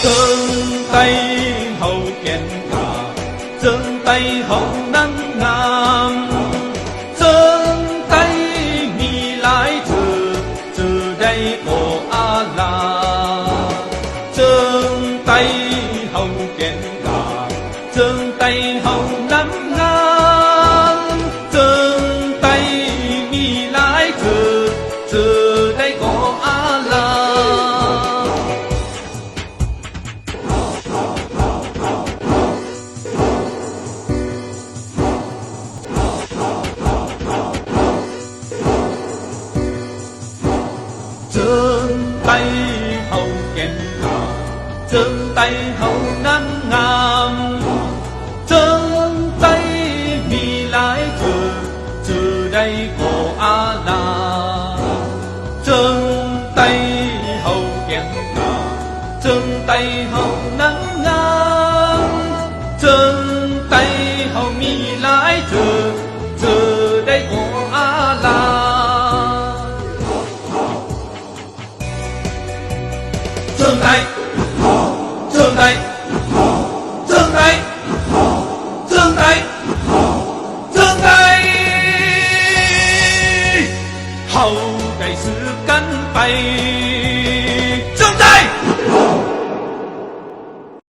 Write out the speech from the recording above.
ເຊິ່ງໄຕເຮົາແກ່ນກ້າ ເຊິ່ງໄຕເຮົານາງງາມ ເຊິ່ງໄຕມີຫຼາຍເຈີ ເຈີໃດກໍອາລາ ເຊິ່ງໄຕເຮົາແກ່ນກ້າ ເຊິ່ງໄຕເຮົານາງງາມ ເຊິ່ງໄຕມີຫຼາຍເຈີ ເຈີໃດກໍອາລາ. ເຈີໄຕເຮົາແກ່ນກ້າ ເຈີໄຕເຮົານາງງາມ